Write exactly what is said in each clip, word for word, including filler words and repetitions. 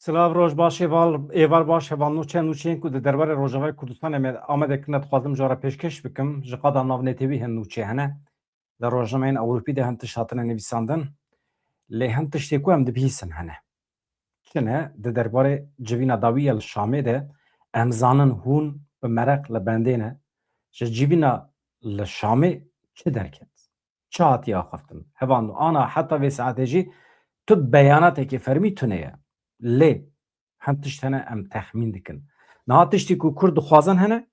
Silav, roj baş, êval, êvar baş, heval nûçe, nûçeyên ku di derbarê Rojavayê Kurdistanê me Amedê kirine dixwazim jara pêşkêş bikim. Ji qada navnetewî hin nûçe hene. Di rojnameyên Ewropî de hin tişt hatine nivîsandin. Lê hin tiştê ku em dibihîsin hene. Çi ne? Di derbarê civîna dawî ya li Şamê de em zanin hûn bi mereq li bendê ne. Ji civîna li Şamê çi derket? Çi hatiye axiftin? Hevalno, ana heta vê saetê jî tu beyanatekê fermî tune ye. Lê hin tişt hene em texmîn dikin. Niha tiştî ku Kurd dixwazin hene,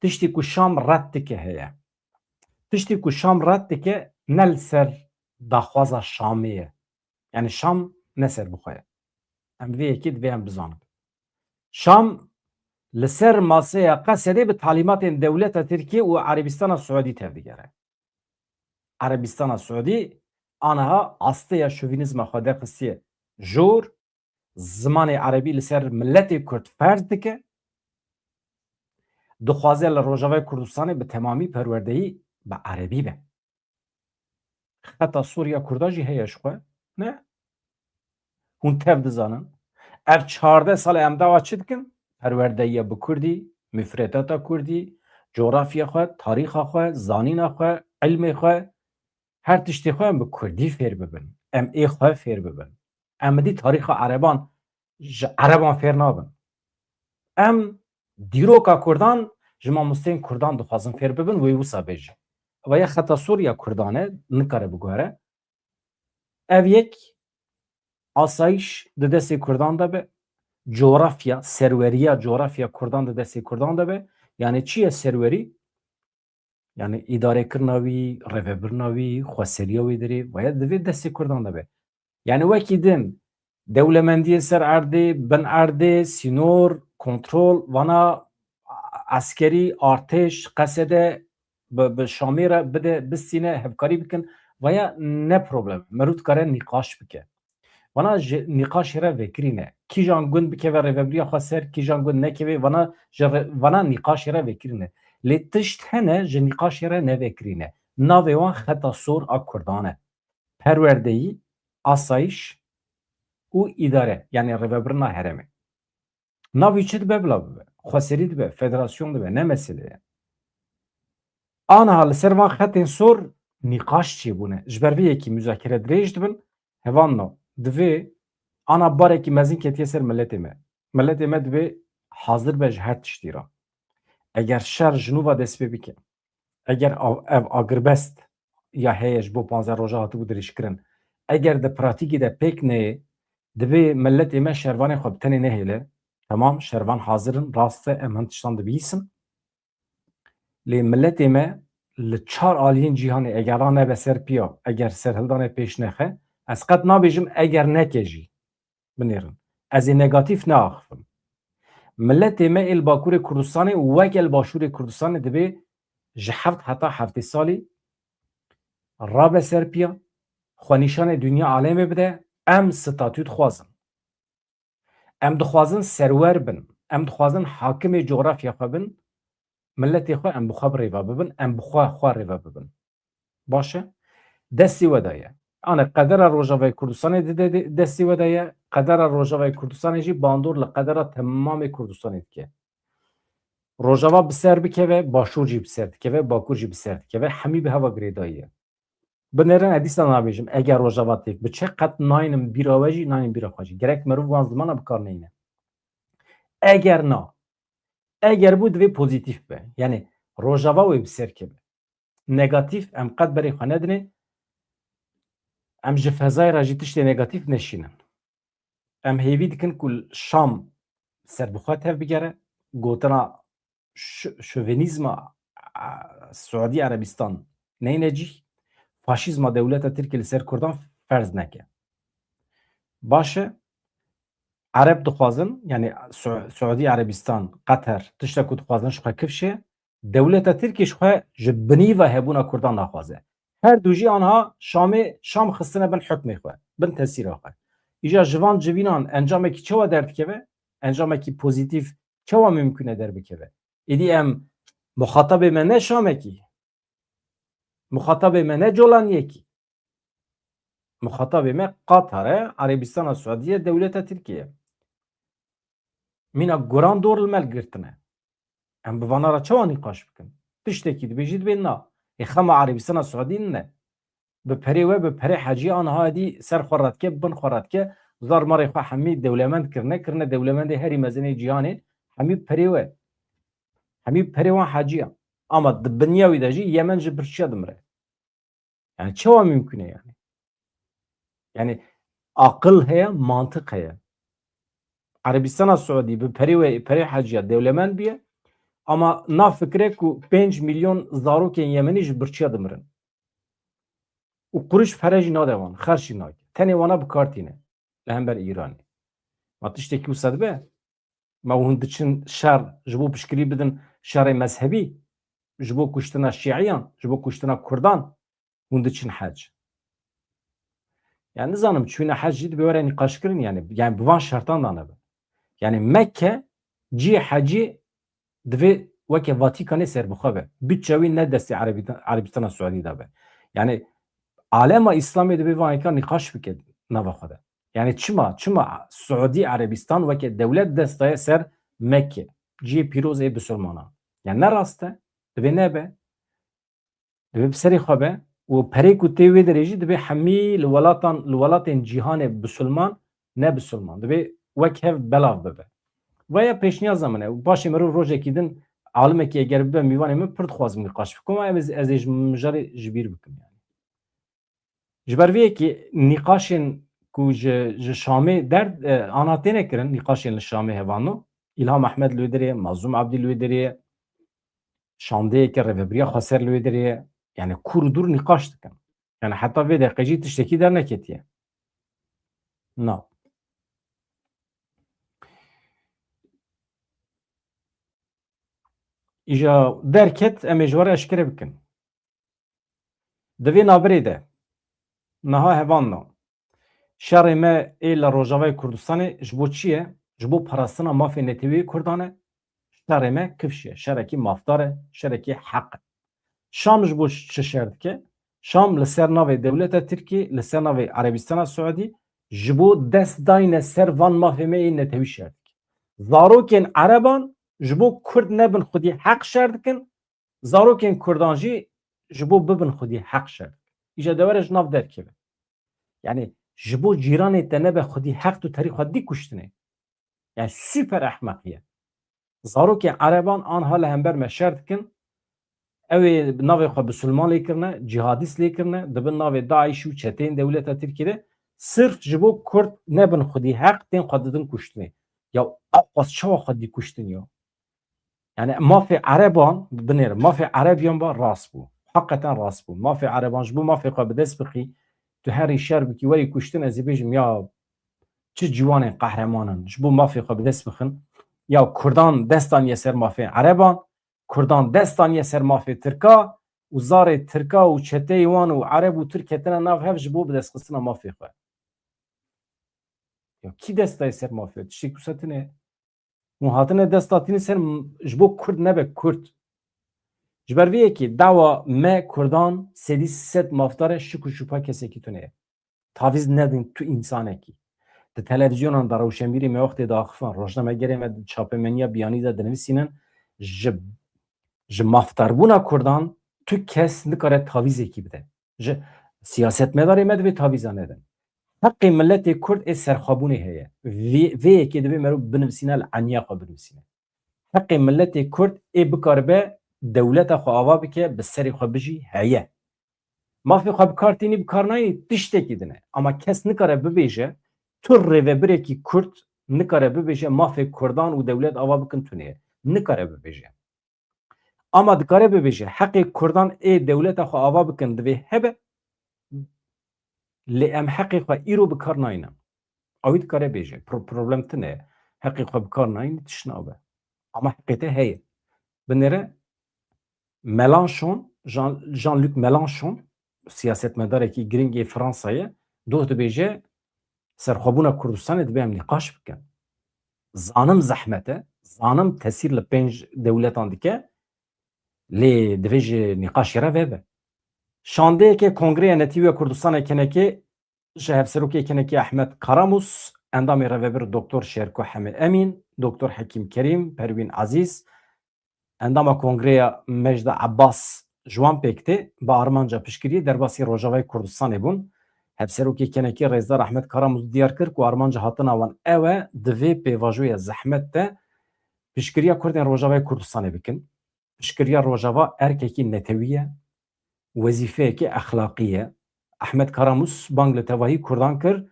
tiştî ku Şam red dike heye. Tiştî ku Şam red dike ne li ser daxwaza Şamê ye. Yani Şam ne serbixwe ye. Em vê yekê divê em bizanin. Şam li ser maseya Qesedê bi talîmatên dewleta Tirkiye û Erebistana Siûdî tevdigere. Erebistana Siûdî aniha asteya şovînîzma xwe derxistiye jor, zimanê erebî li ser miletê Kurd ferz dike, dixwaze li Rojavayê Kurdistanê bi temamî perwerdeyî bi erebî be. Xeta sor ya Kurda jî heye ji xwe? Ne. Hûn tev dizanin. Ev çardeh sal e em dawa çi dikin? Perwerdeyiya bi Kurdî, mufredata Kurdî, coğrafya xwe, tarîxa xwe, zanîna xwe, ilmê xwe, her tiştê xwe em bi Kurdî fêr bibin. Em ê xwe fêr bibin. Em dî tarîxa Ereban ji Ereban fêr nabin. Em dîroka Kurdan ji mamosteyên Kurdan dixwazin fêr bibin, wê wisa bêjin. Ev ya xeta sor ya Kurdan e, nikare biguhere. Ev yek, asayîş di destê Kurdan de be, coğrafya, serweriya coğrafya Kurdan di destê Kurdan de be. Yani çi ye serwerî? Yani îdarekirina wî, rêvebirina wî, xweseriya wê dirê, waya divê destê Kurdan de be. Yani wekî din dewlemendiyên ser erdê, bin erdê, sînor, kontrol, vana eskerî, artêş, Qesede bi, bi Şamê re bide, bistîne, hevkarî bikin. Vaya ne problem. Merû dikare nîqaş bike. Vana ji nîqaşê re vekirîne. Kîjan gund bikeve rêvebiriya xwe ser, kîjan gund nekeve, vana ji re-, vana nîqaşê re vekirîne. Lê tişt hene ji nîqaşê re nevekirîne. Navê wan xeta sor a Kurdan e. Perwerdeyî, asayîş û îdare, yani rêvebirina herêmê. Navê çi dibe bila bibe. Xweserî dibe, federasyon dibe, ne mesele ye. Aniha li ser van xetên sor nîqaş çêbûne. Ji ber vê yekî muzakere dirêj dibin, hevalno, divê ana barekî mezin ketiye ser miletê me. Miletê me divê hazir be ji her tiştî re. Eger şer ji nû ve dest pê bike, eger av-, ev agirbest ya heye ji bo panzdeh roja hatibû dirêjkirin, eger di pratîkê de pêk neyê, divê miletê me şervanê xwe bi tenê nehêle. Temam, şervan hazir in, rast e, em hin tiştan dibihîsin. Lê miletê me li çar aliyên cîhanê eger ranebe ser piya, eger serhildanê pêş nexe, ez qet nabêjim eger neke jî. Binêrin. Ez ê negatîf neaxifim. Miletê me ê li Bakurê Kurdistanê û wek ê li Başûrê Kurdistanê divê ji heft heta heftê salî rabe ser piya, xwe nîşanê dinya alemê bide, em statû dixwazin. Em dixwazin serwer bin, em dixwazin hakimê coğrafya xwe bin, miletê xwe em bi xwe bi rêve bibin, em bi xwe xwe rêve bibin. Baş e? Destê we de ye. Ane qedera Rojavayê Kurdistanê di de-, de-, destê we de ye. Qedera Rojavayê Kurdistanê jî bandor li qedera temamê Kurdistanê dike. Rojava bi ser bikeve, Başûr jî bi ser dikeve, Bakur jî bi ser dikeve. Hemî bi heva girêdayî ye. Binêrin, ez dîsa nabêjim, eger Rojava têk biçe, qet naynim bîra we jî, naynim bîra xwe jî. Gerek merûv wan zimana bi kar neyne. Eger na, eger bû divê pozîtîf be. Yani Rojava wê bi ser keve. Negatîf em qet berê xwe nedinê. Em ji fezayê re jî tiştê negatîf neşînin. Em hêvî dikin ku Şam serbixwe tevbigere, gotina ş-, şovenîzma, a, Siûdî Erebistan neyne cî, faşîzma dewleta Tirkî li ser Kurdan ferz neke. Baş e, Ereb dixwazin, yani Su-, Siûdî Erebistan, Qeter, tişta ku dixwazin ji xwe kifşe, dewleta Tirkî ji xwe ji binî ve hebûna Kurdan naxwaze. Her du jî anha Şamê, Şam xistine bin hukmê xwe, bin tesîra xwe. Îja ji van civînan encamekî çawa derdikeve? Encamekî pozîtîf çawa mimkûn e derbikeve? Êdî em muxatabê me ne Şamekî, muxatabê me ne Colaniyekî. Muxatabê me Qatar e, Erebistana Siûdî ye, dewleta Tirkiye. Mîna guran dor li me girtine. Em bi vana re çawa nîqaş bikin? Tiştekî dibêjî dibê na. Ê xema Erebistana Siûdî ne. Bi perê we, bi perê hecî anha dî ser xwe re dike, bin xwe re dike. Zar marê xwe hemî dewlemend kirine, kirine dewlemendê herî mezinê cîhanê. Hemî perê we. Hemî perê wan hecî ya. Ama di binya wî de jî Yemen ji birçiya dimire. Yani çawa mümkün e yani? Yani aqil heye, mantiq heye. Erebistana Siûdî bi perê we, perê heciya dewlemend biye, ama na fikre ku pênc milyon zarokên Yemenî ji birçiya dimirin. Û quruş pere jî nade wan, xerc jî nake. Tenê wana bi kar tîne li hember Îranê. Ma tiştekî wisa dibe? Ma hûn diçin şer ji bo piştgirî bidin şerê mezhebî, ji bo kuştina şîiyan, ji bo kuştina kurdan hûn diçin hec. Yani nizanim çûna hec jî dibe were nîqaşkirin yani, yani bi van şertan de nebe. Yani Mekke cihê hecî divê weke Vatikanê serbixwe be. Bütçe wî ne destê Erebî-, Erebistana Siûdî de be. Yani alema Îslamê divê van yeka nîqaş bike nava xwe de. Yani çima, çima Siûdî Erebistan weke dewlet dest daye ser Mekke, cihê pîroz ê bisilmanan? Yani ne rast e, divê nebe. Divê bi serê xwe be û perê ku tê wê derê jî divê hemî li welatan, li welatên cîhanê bisilman, ne bisilman. Divê wek hev belav bibe. Vaya pêşniyaza min e û paşê mirov rojekî din alimekî eger bibe mîvanê min pir dixwazim nîqaş bikim, ama em ez, ez ê ji mijarê ji bîr bikim yani. Ji ber vê yekê nîqaşên ku ji, ji Şamê derd, e, ana têne kirin, nîqaşên li Şamê hevano, Îlham Ehmed li wê derê ye, Mazlûm Abdî li wê derê ye, şandeyeke rêvebiriya xweser li wê derê ye. Yani kûr û dûr nîqaş dikin. Yani heta vê deqê jî tiştekî derneketiye. Na. Îja derket, em ê ji we re eşkere bikin. Di vê nabirê de niha hevalno, şerê me ê li Rojavayê Kurdistanê ji bo çi ye? Ji bo parastina mafê neteweyê Kurdan e. Şerê me kifş e, şerekî mafdar e, şerekî heq e. Şam ji bo çi şer dike? Şam li ser navê dewleta Tirkî, li ser navê Erebistana Siûdî ji bo dest dayne ser van mafê me ê netewî şer dike. Zarokên Ereban ji bo Kurd nebin xwedî heq şer dikin, zarokên Kurdan jî ji bo bibin xwedî heq şer dikin. Îja de were ji nav derkeve. Yani ji bo cîranê te nebe xwedî heq tu terî xwe dî kuştinê. Yani super ehmeqiye. Zarokên Ereban anha li hember me şer dikin. Ew ê navê xwe bisilman lê kirine, cihadîst lê kirine, dibin navê DAIŞ û çeteyên dewleta Tirkiyê de sirf ji bo Kurd nebin xwedî heq tên xwe didin kuştinê. Ya ew qas çawa xwe dî kuştin ya? Yani mafê Ereban, binêre, mafê Erebiyan ba rast bû. Heqeten rast bû. Mafê Ereban ji bo mafê xwe bi dest bixî, tu herî şer bikî, werî kuştin, ez ê bêjim ya çi ciwanên qehreman in. Ji bo mafê xwe bi dest bixin. Ya Kurdan dest daniye ser mafê Ereban, Kurdan dest daniye ser mafê Tirka û zarê Tirka û çeteyê wan û Ereb û Tirk ketine nav hev ji bo bi destxistina mafê xwe. Ya kî dest daye ser mafê? Tiştê ku setine. Hûn hatine dest hatine ser m-, ji bo Kurd nebe Kurd. Ji ber vê yekê dawa me Kurdan sedî sed mafdar e, şik û şupa kesekî tune ye. Tavîz nedin tu însanekî. Di televîzyonan de rewşenbîrê me wextê diaxifin, rojnamegerê me di çapemeniya biyanî de dinivîsînin, ji, ji mafdarbûna Kurdan tu kes nikare tavîzekî bide. Ji siyasetmedarê me divê tavîza nedin. Heqê miletê Kurd ê serxwebûnê heye. Vê, vê yekê divê merov binivîsîne li eniya xwe binivîsîne. Heqê miletê Kurd ê bikaribe dewleta xwe ava bike, bi serê xwe bijî heye. Mafê xwe bi kar tînî, bi kar nayînî tiştekî din e. Ama kes nikare bibêje, tu rêvebirekî Kurd nikare bibêje mafê Kurdan û dewlet ava bikin tune ye. Nikare bibêje. Ama dikare bibêje, heqê Kurdan ê dewleta xwe ava bikin divê hebe, lê em heqê xwe îro bi kar nayînin. Ew dikare bêje, pro-, problem tune ye. Heqê xwe bi kar nayînî, tişt nabe. Ama heqê te heye. Binêre Mélenchon, Jean, Jean-Luc Mélenchon, siyasetmedarekî giring ê Fransayê, doh dibêje, serxwebûna Kurdistanê dibe em nîqaş bikin. Zanim zehmet e, zanim tesîr li pênc dewletan dike, lê divê ji nîqaşê re vebe. Şandeyeke Kongreya Netewî ya Kurdistanê, kenekê, ji hevserokê kenekê Ehmed Karamus, endamê rêvebir Doktor Şêrko Hemê Emîn, Doktor Hekîm Kerîm, Perwîn Ezîz, endama Kongreya Mecda Ebbas ji wan pêk tê, bi armanca piştgiriyê derbasî Rojavayê Kurdistanê bûn. Hevserokê kenekî Rêzdar Ehmed Karamûz diyar kir ku armanca hatina wan ew e, di vê pêvajoya zehmet de piştgiriya Kurdên Rojavayê Kurdistanê bikin. Piştgiriya Rojava erkekî netewî ye, wezîfeyekî exlaqî ye. Ehmed Karamûz bang li tevahî Kurdan kir,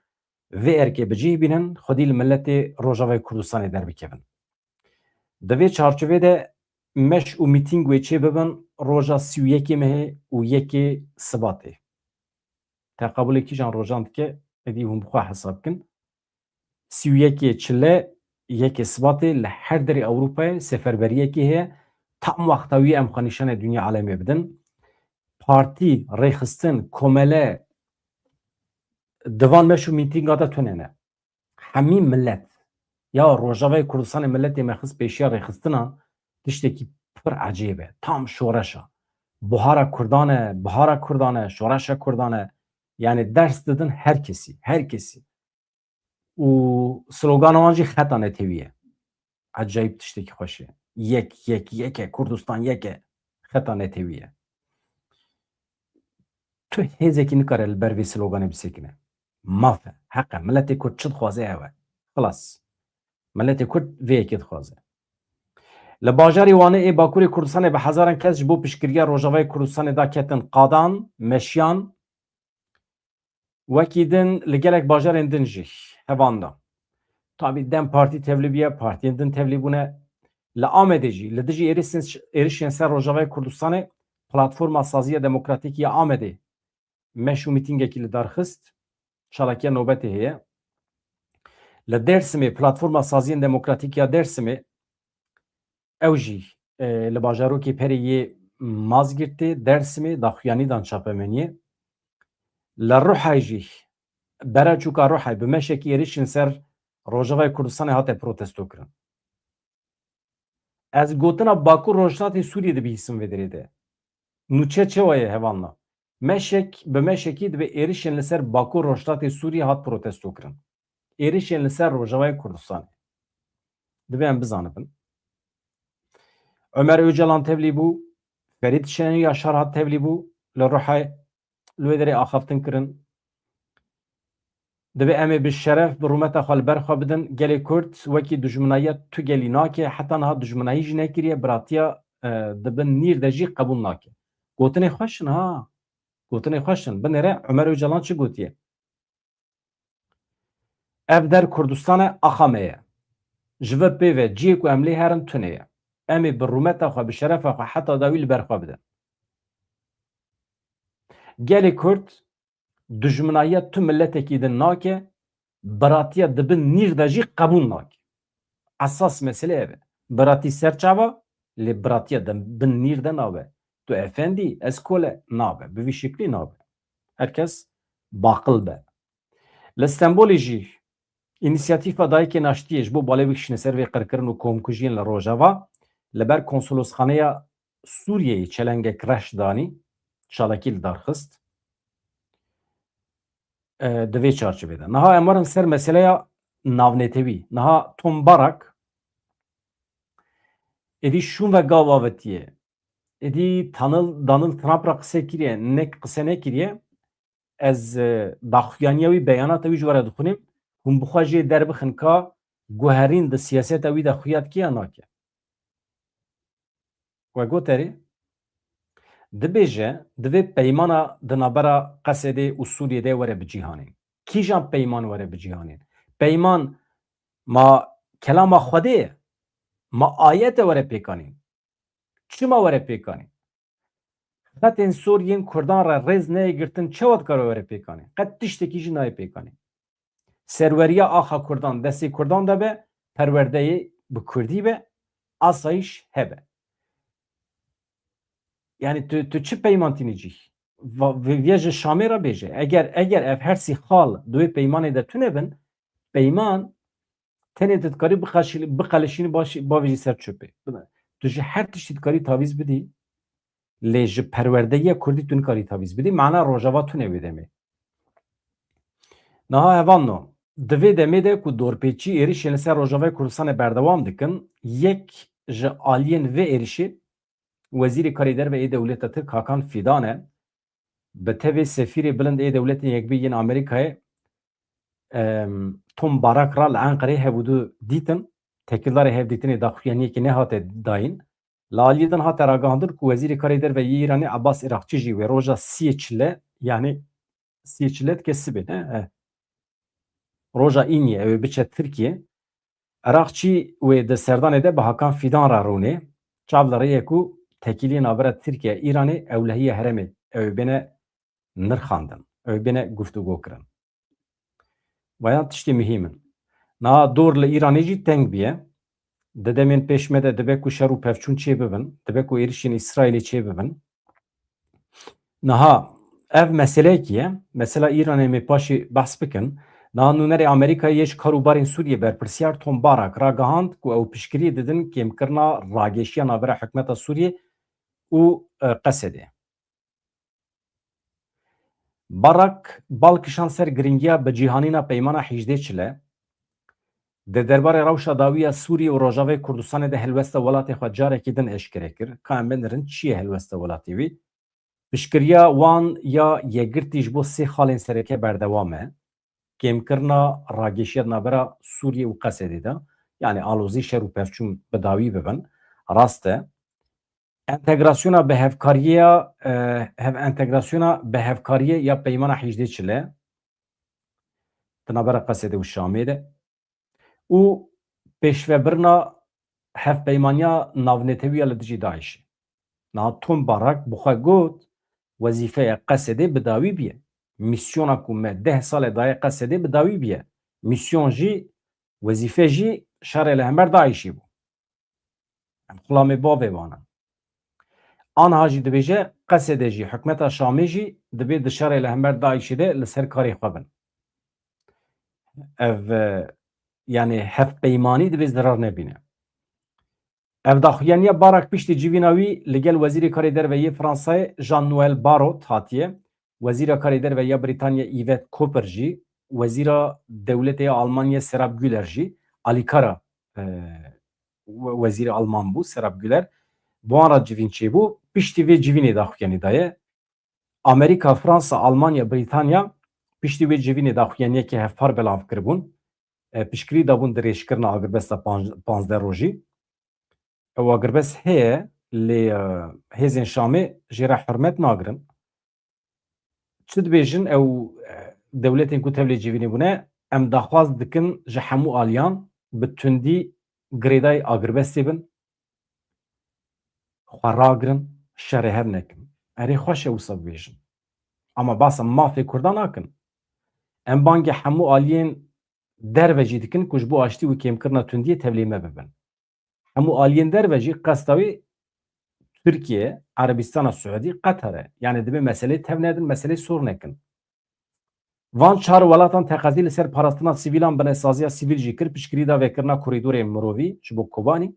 vê erkê bi cih bînin, xwedî li miletê Rojavayê Kurdistanê derbikevin. Di vê çarçovê de meş û mîtîng wê çê bibin roja sî û yekê mehê û yekê Sibatê. Teqabulê kîjan rojan dike, êdî hûn bi xwe hesab bikin. Sî û yekê Çile, yekê Sibatê li her derê Ewropayê seferberiyekê heye. Tam wexta wî em xwe nîşanê dinya alemê bidin. Partî, rêxistin, komele di van meş û mîtînga de tune ne. Hemî milet. Ya Rojavayê Kurdistanê miletê me xist pêşiya rêxistina, tiştekî pir ecêb e. Tam şoreş e. Buhara Kurdan e, bihara Kurdan e, şoreşa Kurdan e. Yani ders didin her kesî, her kesî. Û slogana wan jî xeta netewî ye. Ecayîb tiştekî xweş e. Yek, yek, yek e, Kurdistan yek e. Xeta netewî ye. Tu hêzekî nikare li ber vê sloganê bisekine. Maf e, heq e. Miletê Kurd çi dixwaze ew e. Xilas. Miletê Kurd vê yekê dixwaze. Li bajarê Wanê ê Bakurê Kurdistanê bi hezaran kes ji bo piştgiriya Rojavayê Kurdistanê da ketin qadan, meşiyan. Wekî din li gelek bajarên din jî hevan da. Tabî DEM Partî tevlî bûye, partiyên din tevlî bûne. Li Amedê jî li dijî êrişên, êrişên ser Rojavayê Kurdistanê Platforma Saziya Demokratîk ya Amedê meş û mîtîngekî li dar xist. Çalakiya nobetê heye. Li Dêrsimê Platforma Saziyên Demokratîk ya Dêrsimê, ew jî, e, li bajarokê perê yê Mazgirtê, Dêrsimê daxuyanî dan çapemeniyê. Li Ruhayê jî, bera çûka Ruhayê bi meşekî êrişên ser Rojavayê Kurdistanê hate protesto kirin. Ez gotina Bakur Rojhilatê Sûriyê dibihîsim vê derê de. Nûçe çawa ye hevalna? Meşek bi meşekî dibe êrişên li ser Bakur Rojhilatê Sûriyê hat protesto kirin. Êrişên li ser Rojavayê Kurdistanê. Dibe em bizanibin. Ömer Öcalan tevlî bû, Ferîd Şenî Yaşar hat tevlî bû, li Ruhayê li wê derê axaftin kirin. Dibe em ê bi şeref, bi rûmeta xwe li ber xwe bidin. Gelê Kurd wekî dijminayiya tu gelî nake, heta niha dijminayî jî nekiriye, biratiya, e, di bin nîr de jî qebûl nake. Gotinê xweş in ha. Gotinê xweş in. Binêre Ömer Öcalan çi gotiye? Ev der Kurdistan e, axa me ye. Ji vir pê ve cihê ku em lê herin tune ye. Em ê bi rûmeta xwe, bi şerefa xwe heta dawî li ber xwe bidin. Gelê Kurd dijminayiya tu miletekî din nake, biratiya di bin nîr de jî qebûl nake. Esas mesele ev e. Biratî ser çava, lê biratiya di bin nîr de nabe. Tu efendî, ez kole, nabe. Bi vî şeklî nabe. Her kes baqil be. Li Stenbolê jî Înîsiyatîfa Dayikên Aştiyê ji bo balê bikişîne ser vê qirkirin û komkujiyên li Rojava, li ber konsolosxaneya Sûriyeyê çelengek reş danî, çalakî li dar xist. E, di vê çarçovê de. Niha em werin ser meseleya navnetewî. Niha Tom Barak êdî şûn ve gav avitiye. Êdî Tanil, Donald Trump re qise kiriye, ne qise nekiriye. Ez, e, daxuyaniya wî, beyanata wî ji we re dixwînim. Hûn bi xwe jê derbixin ka guherîn di siyaseta wî de xuya dike ya nake. We got erê? Dibêje, divê peymana di navbera Qesedê û Sûriyê de were bicîhanîn. Kîjan peyman were bicîhanîn? Peyman ma kelama Xwedê ye? Ma ayet e were pêkanîn? Çima were pêkanîn? Xetên sor yên Kurdan re rêz neyê girtin, çawa dikare were pêkanîn? Qet tiştekî jî nayê pêkanîn. Serweriya axa Kurdan destê Kurdan de be, perwerdeyê bi Kurdî be, asayîş hebe. Yani tu, tu çi peyman tînî cî? Va-, vê, vê ji Şamê re bêje. Eger, eger ev her sî xal di wê peymanê de tune bin, peyman tenê tu dikarî biqeşî-, biqeleşînî baş-, bavêjî ser çöpê. Tu ji her tiştî dikarî tavîz bidî, lê ji perwerdeyiya Kurdî tu nikarî tavîz bidî. Mana Rojava tune wê demê. Niha hevalno, Di vê demê de ku dorpêçî êrişên li ser Rojavayê Kurdistanê berdewam dikin, yek ji aliyên vê êrişê Wezîrê Karê Derve yê dewleta Tirk Hakan Fidan e. Bi tevê sefîrê bilind ê Dewletên Yekbûyî yên Amerîkayê, em, Tom Barak re li Enqereyê hev û du dîtin. Tekildarê hevdîtinê daxuyaniyekê nehate dayîn. Li aliyê din hate ragihandin ku Wezîrê Karê Derve yê Îranê Abbas Irakçî jî wê roja siyê çile, yanî siyê çile dike sibê, ne? Eh. Roja îniyê ew ê biçe Tirkiye. Irakçî wê di serdanê de bi Hakan Fidan re rûnê. Çav li rê ye ku tekîliyê navbera Tirkiye Îranê ewlehiya herêmê, ew ê bêne nirxandin, ew ê bêne guftûgo kirin. Vayan tiştê muhîm in. Niha dor li Îranê jî teng bûye. Di demên pêş me de dibe ku şer û pevçûn çêbibin, dibe ku êrişên Îsraîlê çêbibin. Niha ev meseleyekî ye. Mesela Îranê em ê paşê behs bikin. Niha nûnerê Amerîkayê yê ji kar û barên Sûriyê berpirsiyar Tom Barak ragihand ku ew piştgiriyê didin kêmkirina rageşiya navbera hikûmeta Sûriyê û, e, Qesedê. Barak bal kişand ser giringiya bicîhanîna peymana hîjdê çile. Di derbarê rewşa dawî ya Sûriyê û Rojavayê Kurdistanê de helwesta welatê xwe carekî din eşkere kir. Ka em binirin çi ye helwesta welatê wî? Piştgiriya wan ya yekgirtî ji bo sê xalên sereke berdewam e. Kêmkirina rageşiya navbera Sûriyê û Qesedê de, yanî alozî, şer û pevçûn bi dawî bibin. Rast e. Entegrasyona bi hevkariya, e, hev-, entegrasyona bi hevkariyê ya peymana hîjdê çile di navbera Qesedê û Şamê de û pêşvebirina hevpeymaniya navnetewî ya li dijî DAIŞ'ê. Niha Tom Barak bi xwe got, wezîfeya Qesedê bi dawî bûye. Mîsyona ku me deh sal e daye Qesedê bi dawî bûye. Mîsyon jî, wezîfe jî şerê li hember DAIŞ'ê bû. Em xulamê bavê wan in. Anha jî dibêje, Qesedê jî, hikûmeta Şamê jî dibê di şerê li hember DAIŞ'ê de li ser karê xwe bin. Ev, e, yanî hevpeymanî divê zirar nebîne. Ev daxuyaniya Barak piştî civîna wî li gel Wezîrê Karê Derve yê Fransayê Jean-Noël Barrot hatiye. Wezîra Karê Derve ya Brîtanya Yvette Cooper jî, Wezîra Dewletê ya Almanyayê Serap Güler jî, alîkara, e, we-, wezîrê Alman bû, Serap Güler. Bi wan re civîn çêbû. Piştî vê civînê daxuyanî daye. Amerîka, Fransa, Almanya, Brîtanya piştî wê civînê daxuyaniyekê hevpar belav kiribûn. E, piştgirî dabûn dirêjkirina agirbesta panc-, panzdeh rojî. Ew agirbest heye, lê, e, hêzên Şamê jê re hurmet nagirin. Çi dibêjin ew, e, dewletên ku tevlê civînê bûne, em daxwaz dikin ji hemû aliyan bi tundî girêdayî agirbestê bin, xwe ragirin, şerê hev nekin. Erê, xweş e wisa bibêjin. Ama basa mafê Kurdan nakin. Em bangê hemû aliyên derve jî dikin ku ji bo aştî û kêmkirina tundiyê tevlê me bibin. Hemû aliyên derve jî qesta wî Tirkiye, Erebistana Siûdî, Qeter e. Yanî divê meselê tev nedin, meselê sor nekin. Van çar welatan teqezî li ser parastina sivîlan binesaziya sivîl jî kir, piştgirî da vekirina korîdorê mirovî ji bo Kobanî.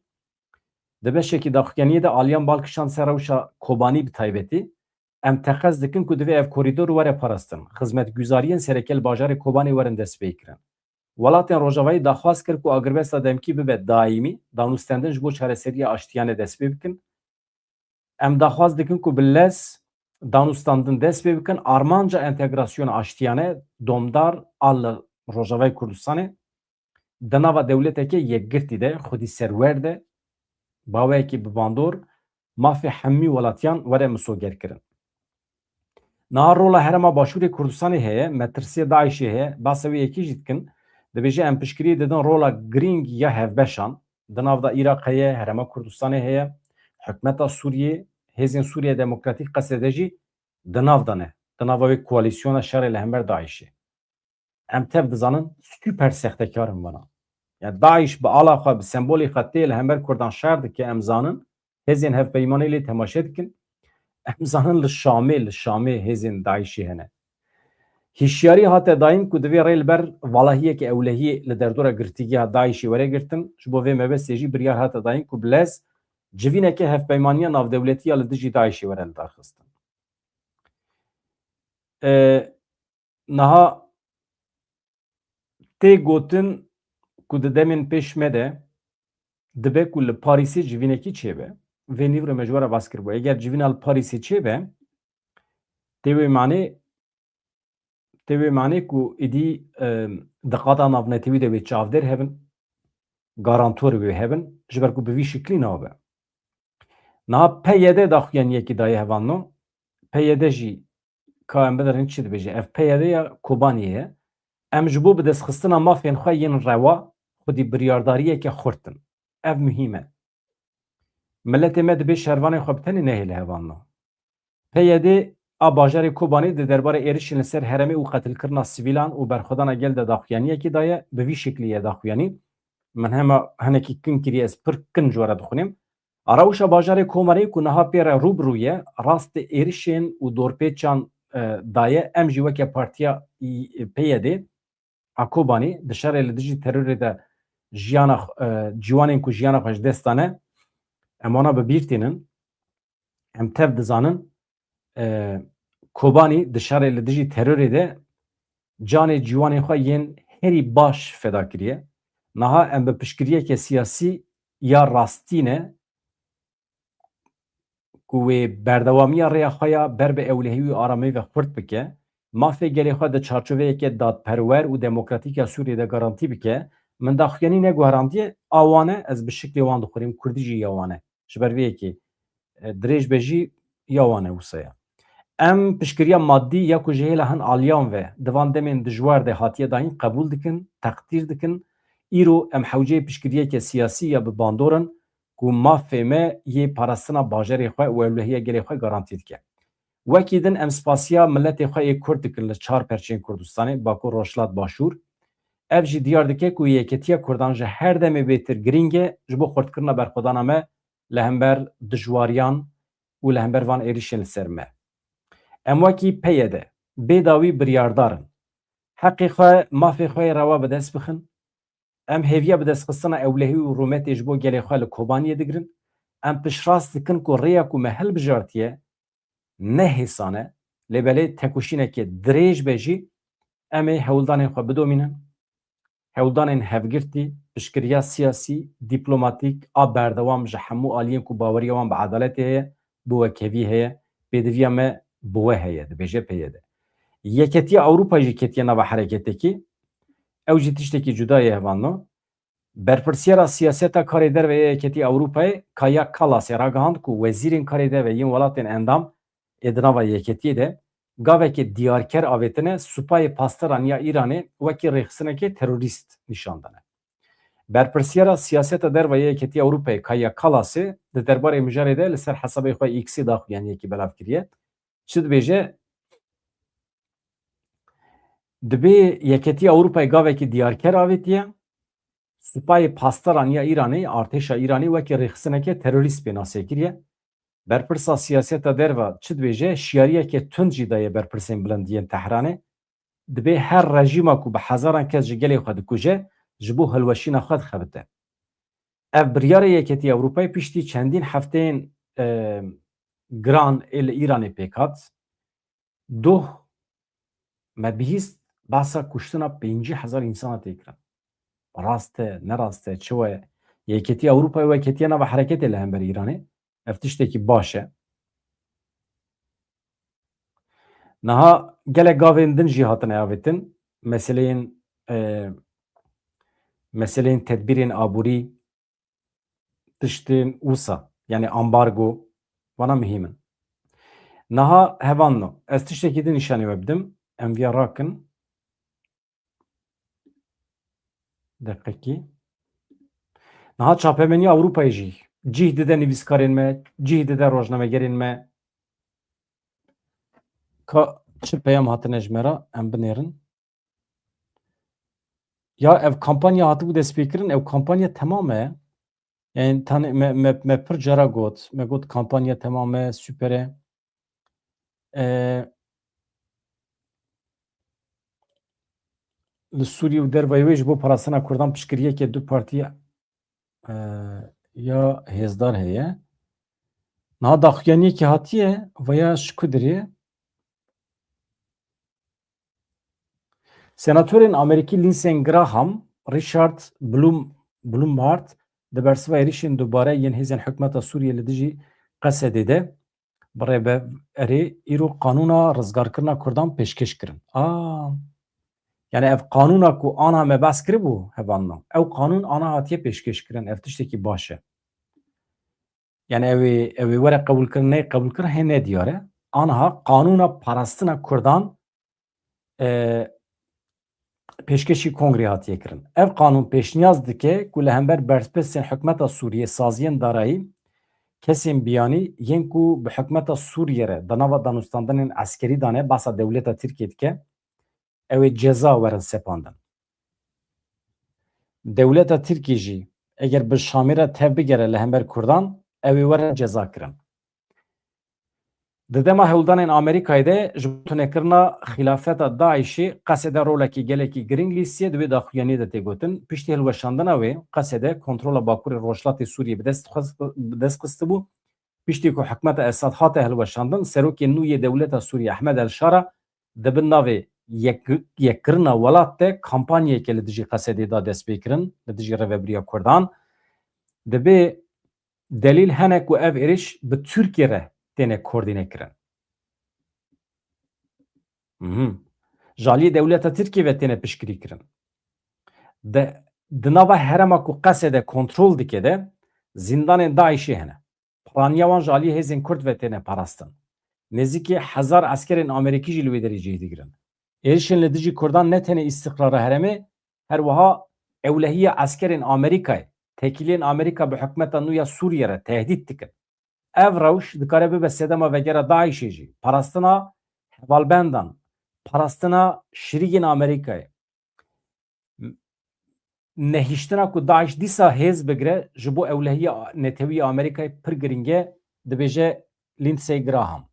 Di beşekî daxuyaniyê de aliyan bal kişand ser rewşa Kobanî bi taybetî. Em teqez dikin ku divê ev korîdor were parastin. Xizmetguzariyên sereke li bajarê Kobanê werin destpêkirin. Welatên Rojavayî daxwaz kir ku agirbesta demkî bibe daîmî, danûstendin ji bo çareseriya aştiyane dest pê bikin. Em daxwaz dikin ku bi lez danûstandin dest pê bikin, armanca entegrasyona aştiyane domdar a li Rojavayê Kurdistanê di nava dewleteke yekgirtî de, xwedî serwer de, baweyekî bi bandor, mafê hemî welatiyan were misogerkirin. Niha rola Herêma Başûrê Kurdistanê heye, metirsiyê DAIŞ'ê heye, behsa wê yekê jî dikin, dibêje em piştgiriyê didin rola girîng ya hevbeşan, di nav de Iraq heye, Herêma Kurdistanê heye, hikûmeta Sûriyê, Hêzên Sûriya Demokratîk Qesedê jî di nav de ne, di nava wê koalîsyona şerê li hember DAIŞ'ê. Em tev dizanin, super sextekar in vana. Yani DAIŞ bi ala xwe, bi sembolê xwe tê li hember Kurdan şer dike, em zanin, hêzên hevpeymanê lê temaşe dikin. Em zanin li Şamê, li Şamê hêzên DAIŞ'ê hene. Hişyarî hate dayîn ku divê rê li ber valahiyeke ewlehiyê li derdora girtîgeha DAIŞ'ê were girtin. Ji bo vê mebestê jî biryar hate dayîn ku bi lez civîneke hevpeymaniya navdewletî ya li dijî DAIŞ'ê were lidarxistin. E, niha Tê gotin ku di demên pêş me de dibe ku li Parîsê civînekî çêbe. Vê nîvro me ji we re bas kiribû. Eger civîna li Parîsê çêbe, tê wê manê, tê wê manê ku êdî, e, di qada navnetewî de wê çavdêr hebin, garantor wê hebin, ji ber ku bi vî şiklî nabe. Niha P Y D daxuyaniyekî daye hevalno. P Y D jî ka em bidirin çi dibêje? Ev P Y D ya Kobaniyê ye. Em ji bo bidestxistina mafên xwe yên rewa xwedî biryardariyeke xurt in. Ev muhîm e. Miletê me dibê şervanên xwe bi tenê nehêle hevalno. P Y D a bajarê Kobanê di derbarê êrişên li ser herêmê û qetilkirina sivîlan û berxwedana gel de daxuyaniyekê daye, bi vî şeklî ye daxuyanî. Min hema hinekî kin kiriye, ez pir kin ji we re dixwînim. A rewşa bajarê Kobanê ku niha pê re rû bi rû ye, rastê êrişên û dorpêçan, e, daye, em jî weke partiya, e, P Y D a Kobanê di şerê li dijî terorê de jiyana xwe, e, ciwanên ku jiyana xwe ji dest dane, em wana bi bîr tînin. Em tev dizanin, e, Kobanî di şerê li dijî terorê de canê ciwanên xwe yên herî baş feda kiriye. Niha em bi piştgiriyeke siyasî ya rastî ne ku wê berdewamiya rêya xwe ya ber bi ewlehî û aramî ve xurt bike, mafê gelê xwe di çarçoveyeke dadperwer û demokratîk ya Sûriyê de garantî bike, min daxuyanî neguherandiye, a wan e, ez bi şiklê wan dixwînim, kurdî jî ya wan e. Ji ber vê yekê, e, dirêj be jî ya wan e wisa ye. Em piştgiriya madî ya ku ji hêla hin aliyan ve di van demên dijwar de hatiye dayîn qebûl dikin, teqdîr dikin. Îro em hewceyê piştgiriyeke siyasî ya bi bandor in ku mafê me yê parastina bajarê xwe û ewlehiya gelê xwe garantî dike. Wekî din em spasiya miletê xwe yê Kurd dikin li çar perçeyên Kurdistanê, Bakur, Rojhilat, Başûr. Ev jî diyar dike ku yeketiya Kurdan ji her demê bêtir girîng e ji bo xurtkirina berxwedana me li hember dijwariyan û li hember van êrişên li ser me. Em wekî P Y D bê dawî biryardar in. Heqê xwe, mafê xwe yê rewa bi dest bixin. Em hêviya bidestxistina ewlehî û rûmetê ji bo gelê xwe li Kobaniyê digirin. Em piştrast dikin ku rêya ku me hilbijartiye ne hêsan e, lê belê tekoşîneke dirêj be jî, em ê hewldanên xwe bidomînin. Hewldanên hevgirtî, piştgiriya siyasî, dîplomatîk a berdewam ji hemû aliyên ku baweriya wan bi edaletê heye, bi wekhevî heye, pêdiviya me bi we heye, dibêje P Y D. Yeketiya Ewropayê jî ketiye nava hereketekî, ew jî tiştekî cuda ye hevalno. Berpirsiyara siyaseta karê derve ya Yeketiya Ewropayê Kaja Kallasê ragihand ku wezîrên karê derve yên welatên endam ê di nava yeketiyê de gavekê diyarker avêtine Supayê Pasteran ya Îranê wekî rêxistinekê terorîst nîşan dane. Berpirsiyara siyaseta derve ya Yeketiya Ewropayê Kaja Kallasê di derbarê mijarê de li ser hesabê xwe X-ê daxuyaniyekî belav kiriye. Çi dibêje? Dibê Yeketiya Ewropayê gavekî diyarker avêtiye. Supayê Pasteran ya Îranê, artêşa Îranê wekî rêxistineke terorîst pê nasê kiriye. Berpirsa siyaseta derve çi dibêje? Şiyariyeke tund jî daye berpirsên bilind yên Tehranê. Dibê her rejîma ku bi hezaran kes ji gelê xwe dikuje, ji bo hilweşîna xwe dixebite. Ev biryarê Yeketiya Ewropayê piştî çendîn hefteyên, e, giran ê li Îranê pêk hat. Doh me bihîst behsa kuştina pêncî hezar însana tê kirin. Rast e, ne rast e, çi we? Yeketiya Ewropayê weketiye nava hereketê li hember Îranê. Ev tiştekî baş e. Niha gelek gavên din jî hatine avêtin. Meseleyên, e, meseleyên tedbîrên aborî, tiştên wisa, yani ambargo, vana muhîm in. Niha hevalno, ez tiştekî din nîşanî we bidim. Em viya rakin. Deqekî. Niha çapemeniya Ewropayê jî cih dide nivîskarên me, cih dide rojnamegerên me. Ka çi peyam hatine ji me re, em binêrin. Ya ev kampanya hatibû destpêkirin, ev kampanya temam e. Yani tanê me, me, me pir cara got, me got kampanya temam e, super e. E, li Sûriyê û dervayê wê ji bo parastina Kurdan piştgiriyeke du partî, e, ya hêzdar heye. Niha daxuyaniyekê hatiye, veya ji ku dirê? Senatorên Amerîkî Lindsey Graham, Richard Blum, Blumhardt di bersiva êrişên dubare yên hêzên hikûmeta Sûriyê li dijî Qesedê de bi rêberê îro qanûna rizgarkirina Kurdan pêşkêş kirin. A, yani ev qanûna ku ana me behs kiribû hevalno, ew qanûn ana hatiye pêşkêş kirin, ev tiştekî baş e. Yani ew ê, ew ê were qebûlkirin, neyê qebûlkirin hê ne diyar e. Aniha qanûna parastina Kurdan e, pêşkêşî kongrê hatiye kirin. Ev qanûn pêşniyaz dike ku li hember berpirsên hikûmeta Sûriyê, saziyên darayî, kesên biyanî yên ku bi hikûmeta Sûriyê re di nava danûstandinên eskerî de ne, behsa dewleta Tirkiyê dike, ew ê ceza werin sepandin. Dewleta Tirkiyê jî eger bi Şamê re tev bigere li hember Kurdan, ew ê werin ceza kirin. Di dema hewldanên Amerîkayê de ji bo tunekirina xîlafeta DAIŞê Qesede rolekî gelekî girîng lîstiye, di wê daxuyaniyê de tê gotin, piştî hilweşandina wê Qesede kontrola bakurê rojhilatê Sûriyê bi dest xist-, bi dest xistibû. Piştî ku hikûmeta Esad hate hilweşandin, serokê nû yê dewleta Sûriyê Ehmed El Şara di bin navê yek-, yekkirina welat de kampanyayeke li dijî Qesedê da destpêkirin, li dijî rêvebiriya Kurdan. Dibê delîl hene ku ev êrîş bi Tirkiyê re têne koordîne kirin. Mhm. Ji aliyê dewleta Tirkiyê ve têne piştgirî kirin. Di, di nava herêma ku Qesede kontrol dike de zîndanên DAIŞê hene. Piraniya wan ji aliyê hêzên Kurd ve têne parastin. Nêzîkî hezar eskerên Amerîkî jî li wê derê cih digirin. Êrişên li dijî Kurdan ne tenê îstiqrara herêmê, her wiha ewlehiya eskerên Amerîkayê, tekîliyên Amerîka bi hikûmeta nû ya Sûriyê re tehdît dikin. Ev rewş dikare bibe sedema vegera DAIŞê jî, parastina hevalbendan, parastina şirîgên Amerîkayê. Nehiştina ku DAIŞ dîsa hêz bigire ji bo ewlehiya netewî ya Amerîkayê pir girîng e, dibêje Lindsey Graham.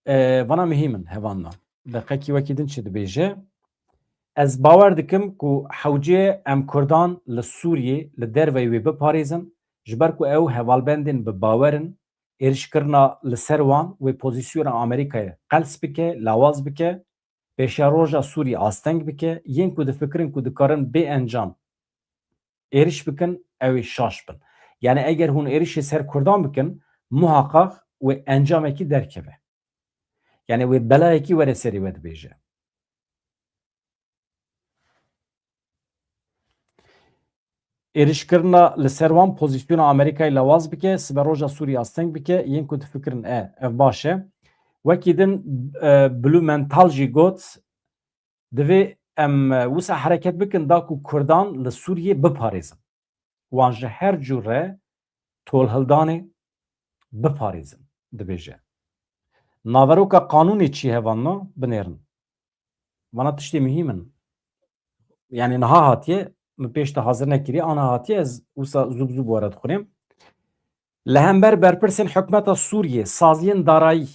E, vana muhîm in, hevalno. Deqekî wekî din çi dibêje? Ez bawer dikim ku hewce ye em Kurdan li Sûriyê, li derveyî wê biparêzin, ji ber ku ew hevalbendên bi bawer in, êrişkirina li ser wan wê pozîsyona Amerîkayê qels bike, lawaz bike, pêşeroja Sûriyê asteng bike, yên ku difikirin ku dikarin bê encam êriş bikin, ew ê şaş bin. Yani eger hûn êrişê ser Kurdan bikin, muhaqaq wê encamekî derkeve. Yani wê belayekî were serê we, dibêje. Êrişkirina li ser wan pozîsyona Amerîkayê lawaz bike, siberoja Sûriyê asteng bike, yên ku difikirin e, ev baş e. Wekî din, e, Blumenthal jî got, divê em, e, wisa hereket bikin da ku Kurdan li Sûriyê biparêzin. Wan ji her cure tolhildanê biparêzin, dibêje. Naveroka qanûnê çi hevalno binêrin. Vana tiştê muhîm in. Yani niha hatiye, min pêş de hazir nekiriye, ana hatiye, ez wisa zû bi zû bi we re dixwînim. Li hember berpirsên hikûmeta Sûriyê, saziyên darayî,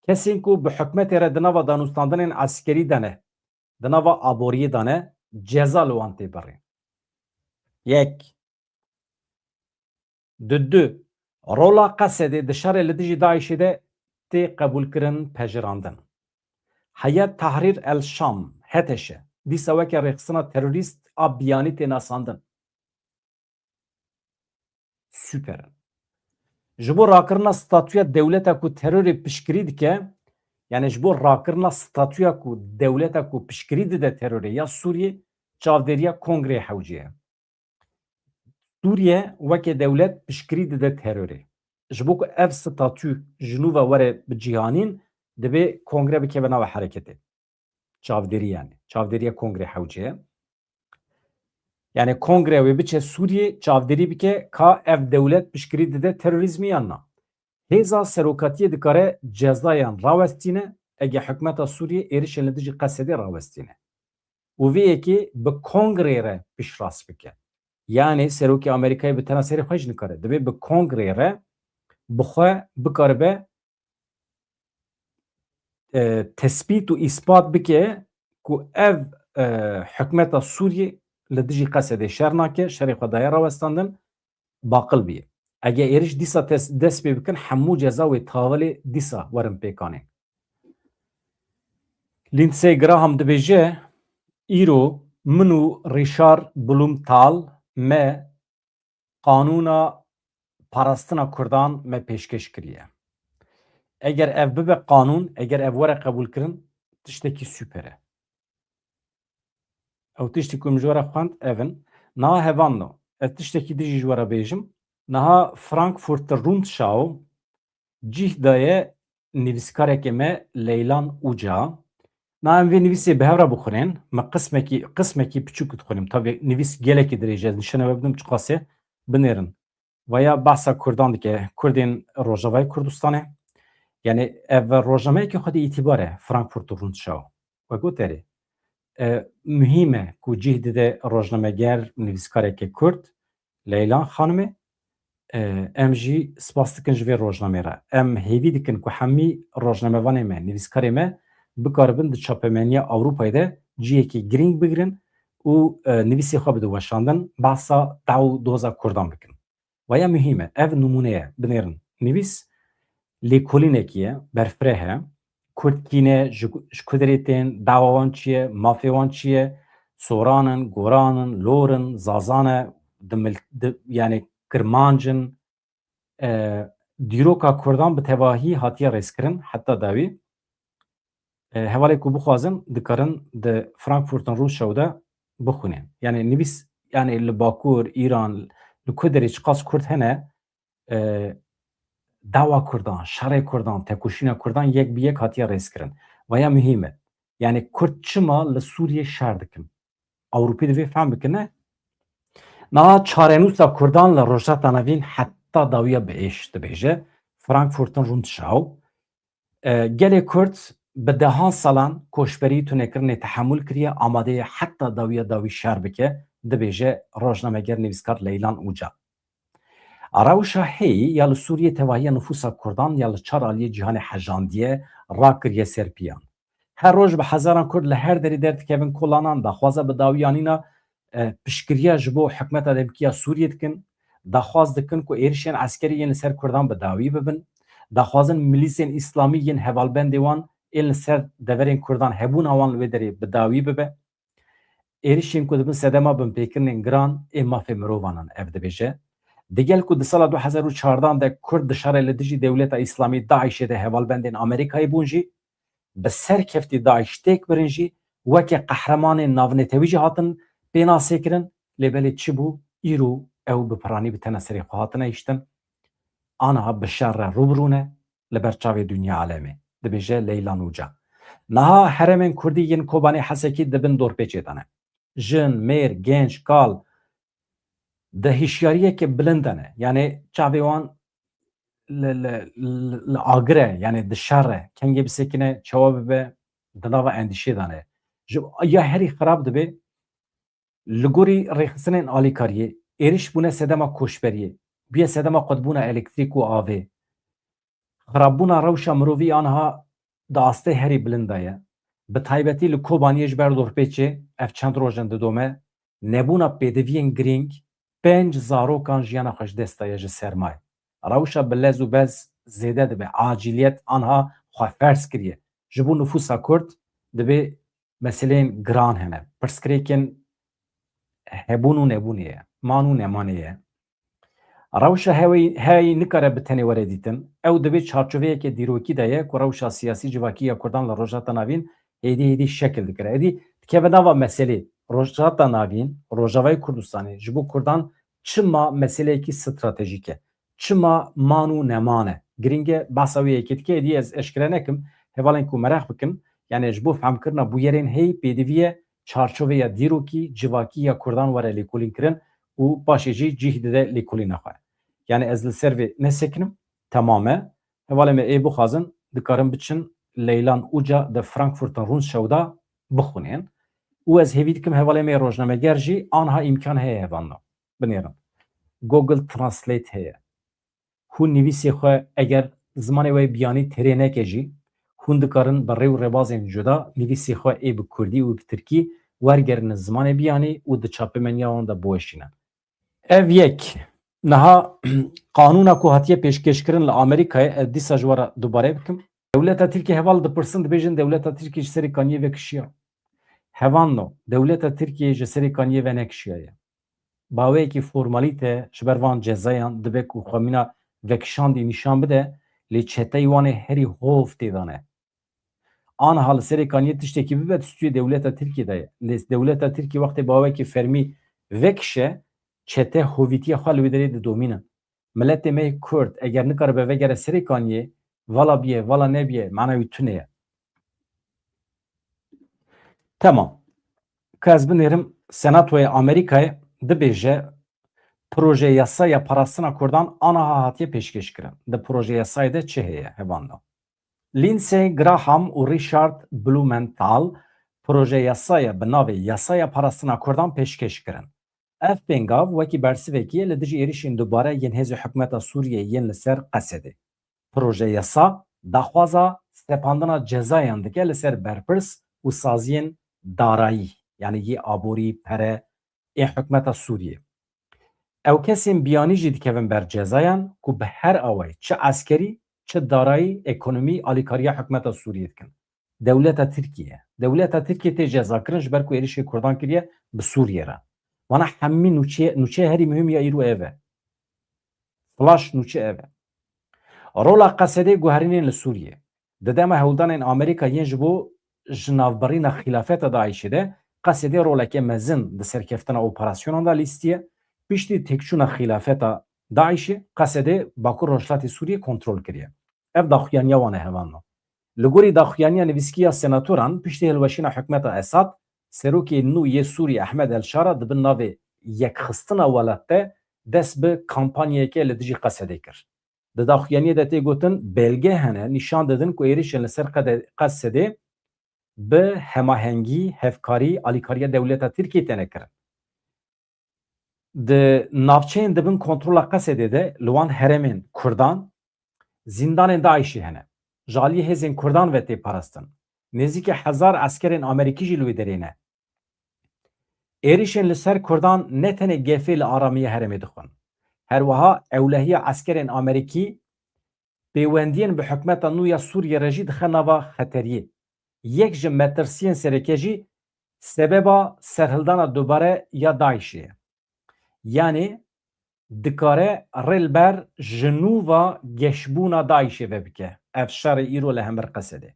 kesên ku bi hikûmetê re di nava danûstandinên eskerî de ne, di nava aboriyê de ne, ceza li wan tê birîn. Yek. Di du, rola Qesedê di şerê li dijî DAIŞê de tê qebûlkirin, pejirandin. Heyet Tahrir el Şam, H T Ş, dîsa weke rêxistina terorîst a biyanî tê nasandin. Super. Ji bo rakirina statûya dewleta ku terorê piştgirî dike, yani ji bo rakirina statûya ku dewleta ku piştgirî dide terorê ya Sûriyê, çavdêriya Kongreyê hewce ye. Sûriye weke dewlet piştgirî dide terorê. Ji bo ku ev statû ji nû ve were bicihanîn, divê Kongre bikeve nava hereketê. Çavdêrî yani. Çavdêriya Kongreyê hewce ye. Yani Kongre wê biçe Sûriyê, çavdêrî bike ka ev dewlet piştgirî dide terorîzmî yan na. Hêza serokatiyê dikare cezayan rawestîne, ege hikûmeta Sûriyê êrişên li dijî Qesedê rawestîne. Û vê yekê bi Kongreyê re piştrast bike. Yani serokê Amerîkayê bi tena serê xwe jî nikare. Divê bi Kongreyê re bi xwe bikaribe, e, tespît û îspat bike ku ev, e, hikûmeta Sûriyê li dijî Qesedê şer nake, şerê xwe daye rawestandin, baqil bî. Ege êriş dîsa tes-, dest pê bikin, hemû ceza wê tavilê dîsa werin pêkanê. Lindsey Graham dibêje, îro min û Richard Blumenthal me qanûna parastina Kurdan me pêşkêş kiriye. Eger ev bibe qanûn, eger ev were qebûlkirin, tiştekî super e. Ew tiştî ku min ji we re xwend, ev in. Niha hevalno, ez tiştekî din jî ji we re bêjim. Niha Frankfurter Rundschau cih daye nivîskarekê me Leylan Uca. Niha em vê nivîsê bi hev re bixwînin. Me qismekî, qismekî piçûk dixwînim. Tabî nivîs gelekî dirêj e, ez nişane we bidim çiqasê binêrin. Vaya behsa Kurdan dike, Kurdên Rojavayê Kurdistanê. Yani ev rojnameyekî xwedî îtîbar e, Frankfurter Rundschau. We got erê. E, muhîm e ku cih dide rojnameger, nivîskareke Kurd, Leylan Xanimê. E, em jî spas dikin ji vê rojnamê re. Em hêvî dikin ku hemî rojnamevanê me, nivîskarê me bikaribin di çapemeniya Ewropayê de cihekî girîng bigirin û, e, nivîsê xwe bidin weşandin, behsa daw û doza Kurdan bikin. Vaya muhîm e. Ev nimûne ye. Binêrin. Nivîs lêkolînekî ye, berfireh e. Kurd kî ne, ji, ji ku derê tên, dawa wan çi ye, mafê wan çi ye, soran in, goran in, lor in, zazan e, dimil-, di, yani kirmanc in. E, dîroka Kurdan bi tevahî hatiye rêzkirin, heta dawî. E, hevalê ku bixwazin, dikarin di Frankfurter Rundschau de bixwînin. Yani nivîs, yani li Bakur, Îran, li ku derê çiqas Kurd hene, e, dawa Kurdan, şerê Kurdan, tekoşîna Kurdan yek bi yek hatiye rêzkirin. Vaya muhîm e. Yani Kurd çima li Sûriyê şer dikin? Ewropî divê fehm bikine. Niha çarenûsa Kurdan li Rojhilata Navîn heta dawiya bi êş dibêje. Frankfurter Rundschau. E, gelê Kurd bi dehan salan koçberî tunekirinê tehemûl kiriye, amade ye heta dawiya dawî şer bike, dibêje rojnameger nivîskar Leylan Uca. Rewşa heyî ya li Sûriyê tevahiya nifûsa Kurdan ya li çar aliyê cîhanê hejandiye, rakiriye ser piyan. Her roj bi hezaran Kurd li her derê derdikevin kolanan, daxwaza bi dawî anîna, e, piştgiriya ji bo hikûmeta demkî ya Sûriyê dikin. Daxwaz dikin ku êrişên eskerî yên li ser Kurdan bi dawî bibin. Daxwazin milîsên îslamî yên hevalbendê wan ên li ser deverên Kurdan hebûna wan li wê derê bi dawî bibe. Êrişên ku dibin sedema binpêkirinên giran ê mafê mirovan in, ev dibêje. Digel ku di sala du hezar û çardan de Kurd di şerê li dijî dewleta îslamî DAIŞê de hevalbendên Amerîkayê bûn jî, bi serkeftî DAIŞ têk birin jî, weke qehremanên navnetewî jî hatin pênasê kirin, lê belê çi bû, îro ew bi piranî bi tena serê xwe hatine hiştin. Aniha bi şer re rû bi rû ne li ber çavê dinya alemê, dibêje Leyla Nûca. Niha herêmên Kurdî yên Kobanê Hesekî di bin dorpêçê de ne. Jin, mêr, genç, kal di hişyariyeke bilind de ne. Yani çavê wan li, li, li, li agir e, yani di şer e. Kengê bisekine, çawa bibe, di nava endîşê de ne. Ji, ya herî xirab dibe, li gorî rêxistinên alîkariyê, êriş bûne sedema koçberiyê, bûye sedema qutbûna elektrîk û avê. Xirabûna rewşa mirovî aniha di astê herî bilind de ye. Bi taybetî li Kobaniyê ji ber dorpêçê, ev çend roj in didome, nebûna pêdiviyên girîng, pênc zarokan jiyana xwe ji dest daye ji sermayê. Rewşa bi lez û bez zêde dibe. Acîliyet aniha xwe ferz kiriye. Ji bo nifûsa Kurd dibê meseleyên giran hene. Pirsgirêkên hebûn û nebûnê ye. Man û nemanê ye. Rewşa heweyî, heyî nikare bi tenê were dîtin. Ew di vê çarçoveyeke dîrokî de ye ku rewşa siyasî civakî ya Kurdan li Rojhilata Navîn hêdî hêdî şekil dikire. Êdî dikeve nava meselê. Rojhilata Navîn, Rojavayê Kurdistanê ji bo Kurdan çima meseleyekî stratejîk e? Çima man û neman e? Girîng e, behsa wê yekê dike, êdî ez eşkere nekim, hevalên ku mereq bikin, yani ji bo fehmkirina bûyerên heyî pêdivî ye çarçoveya dîrokî, civakî ya Kurdan were lêkolîn kirin û paşê jî cih dide lêkolîna xwe. Yani ez li ser vê nesekinim, temam e. Hevalê me ê bixwazin, dikarin biçin Leylan Uca di Frankfurter Rundschau de bixwînin. Û ez hêvî dikim hevalê me yê rojnameger jî aniha îmkan heye hevalno. Binêrin. Google Translate heye. Hûn nivîsê xwe eger zimanê we yê biyanî têrê neke jî, hûn dikarin bi rê û rêbazên cuda nivîsê xwe ê bi kurdî û bi tirkî wergerînin zimanê biyanî û di çapemeniya wan de biweşînin. Ev yek. Niha qanûna ku hatiye pêşkêşkirin li Amerîkayê, ez dîsa ji we re dubare bikim. Dewleta Tirkiyê heval dipirsin, dibêjin dewleta Tirkiyê ji serê kaniyê vekişiya. Hevalno, dewleta Tirkiyê ji serê kaniyê venekişiyaye. Baweyekî formalîte ji ber van cezayan dibe ku xwe mîna vekişandî nîşan bide, lê çeteyî wan ê herî hov tê de ne. Aniha li serê kaniyê tiştekî bibe, di stûyê dewleta Tirkiyê de ye. Lê dewleta Tirkiyê wextê bawekî fermî vekişe, çete hovîtiya xwe li wê derê didomînin. Miletê me yê Kurd eger nikaribe vegere serê kaniyê, vala biye, vala nebiye, mana wî tune ye. Temam. Ka ez binêrim, Senatoya Amerîkayê dibêje, proje yasaya parastina Kurdan aniha hatiye pêşkêşkirin. Di proje yasayê de çi heye, hevalno? Lindsey Graham û Richard Blumenthal proje yasaya bi navê Yasaya Parastina Kurdan pêşkêş kirin. Ev pêngav wekî bersivekî ye li dijî êrişên dubare yên hêzê hikûmeta Sûriyê yên li ser Qesedê. Proje yasa daxwaza sepandina cezayan dike li ser berpirs û saziyên darayî, yanî yê aborî, pere, ê hikûmeta Sûriyê. Ew kesên biyanî jî dikevin ber cezayan ku bi her awayî, çi eskerî, çi darayî, ekonomî, alîkariya hikûmeta Sûriyê dikin. Dewleta Tirkiyê. Dewleta Tirkiyê tê cezakirin ji ber ku êrişê Kurdan kiriye bi Sûriyê re. Vana hemî nûçe, nûçeya herî muhîm ya îro ev e. Flaş nûçe ev e. Rola Qesedê guherînên li Sûriyê. Di dema hewldanên Amerîka yên ji bo jinavbirîna xîlafeta DAIŞê de, Qesedê roleke mezin di serkeftina operasyonan de lîstiye. Piştî têkçûna xîlafeta DAIŞê, Qesedê Bakur Rojhilatê Sûriyê kontrol kiriye. Ev daxuyaniya wan e, hevalno. Li gorî daxuyaniya nivîskî ya senatoran, piştî hilweşîna hikûmeta Esad, serokê nû yê Sûriyê Ehmed El Şara di bin navê yekxistina welat de dest bi kampanyayeke li dijî Qesedê kir. Di daxuyaniyê de tê gotin, belge hene nîşan didin ku êrişên li ser Qede-, Qesedê bi hemahengî, hevkarî, alîkariya dewleta Tirkiyê têne kirin. Di navçeyên di bin kontrola Qesedê de li wan herêmên Kurdan zîndanên DAIŞê hene. Ji aliyê hêzên Kurdan ve tê parastin. Nêzîkî hezar eskerên Amerîkî jî li wê derê ne. Êrişên li ser Kurdan ne tenê gefê li aramiya herêmê dixwin. Her wiha ewlehiya eskerên Amerîkî pêwendiyên bi hikûmeta nû ya Sûriyê re jî dixe nava xeteriyê. Yek ji metirsiyên sereke jî sebeba serhildana dubare ya DAIŞê ye. Yanî dikare rê li ber ji nû ve geşbûna DAIŞê vebike ev şerê îro li hember Qesedê.